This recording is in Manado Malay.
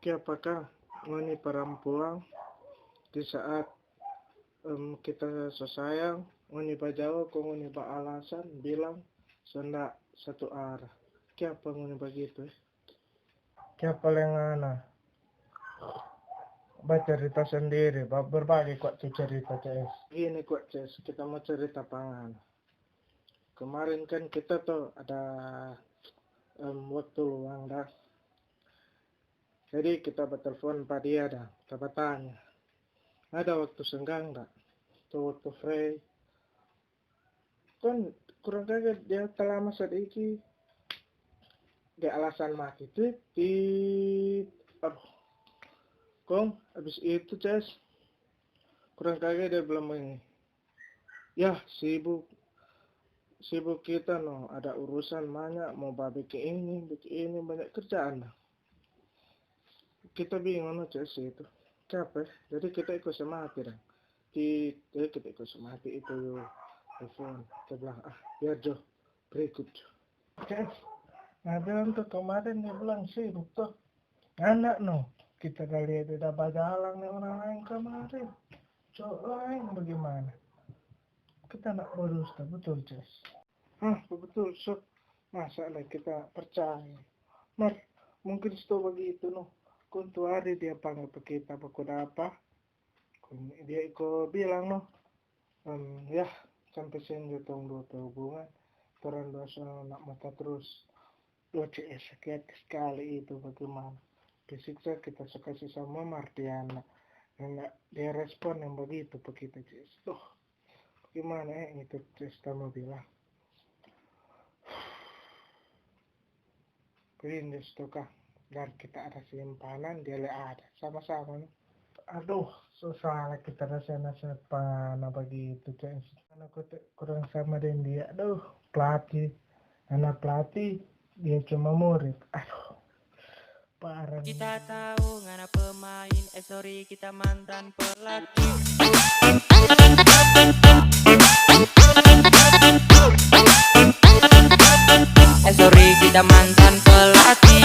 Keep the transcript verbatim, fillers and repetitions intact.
Kiapa kang ngoni parampuang di saat, em, kita so sayang, ngoni bajao kong ngoni baalasan bilang so nda satu arah? Kiapa ngoni bagitu, eh? Kiapa leng ngana bacarita sendiri, ba-, berbagi kwa tu cerita, C S. Gini kwa, C S, kita mo cerita pa ngana. Kemarin kan kita to ada, em, waktu luang, da. Jadi kita batelfon pa dia, da, kita batanya, "Ada waktu senggang, da? Atau waktu free?" Kong kurang kage dia talama sadiki, dia alasan mati, tit, tit. Aduh. Kong abis itu, C S, kurang kage dia bilang bagini, "Yah, sibuk. Sibuk kita no, ada urusan banya, mo babikin ini, bikin ini, banya kerjaan, da." Kita bingung no, C S itu. Kiapa, eh? Jadi kita iko se mati, dang. Tit, jadi kita iko se mati itu telfon. Kita bilang, "Ah, biar jo, berikut jo." C S, nah, bilang tu kemarin dia bilang sibuk to. Ngana no, kita da lia dia da bajalang deng orang laeng kemarin. Co laeng bagimana? Kita nda badusta, butul, C S? Hah, batul, so. Masa lei kita percaya? Mar, mungkin sto bagitu no. Kong tu hari dia pangge pa kita baku dapa. Kong dia iko bilang no, em, yah, sampe sini jo tong dua pe hubungan. Torang dua so nda mo tatrus. Duh, C S, saki hati skali itu, bagimana? Dia siksa kita so kasi samua, mar dia nda, nda dia respon yang bagitu pa kita, C S. Duh, bagimana, eh, itu, C S, ta mo bilang. Rindu sto kang, dan kita ada simpanan, dia lei ada, sama-sama no. Aduh, so salah kita nasehat-nasehat pa ngana bagitu, C S. Ngana kote kurang sama deng dia. Aduh, pelatih. Ngana pelatih, dia cuma murid. Aduh, parah. Kita tahu ngana pemain, eh, sorry, kita mantan pelatih. Eh, sorry, kita mantan pelatih.